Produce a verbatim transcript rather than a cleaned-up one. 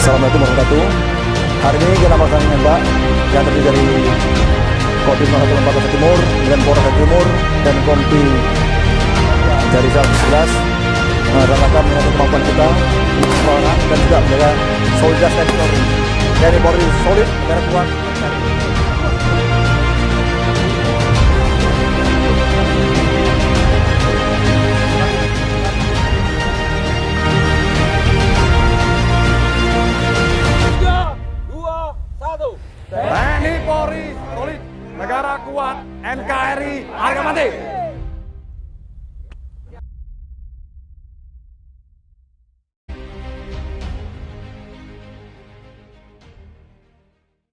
Assalamualaikum warahmatullahi wabarakatuh. Hari ini kita melaksanakan nembak yang terdiri dari Kodim nol satu empat Timur, Brimob Polres Timur, dan Kompi dari sebelas, eh, dalam rangka menjaga kemampuan kita, pertahanan, dan juga menjaga soliditas T N I Polri. T N I Polri solid, negara kuat. Tiga, dua, satu. T N I Polri solid, negara kuat, N K R I harga mati.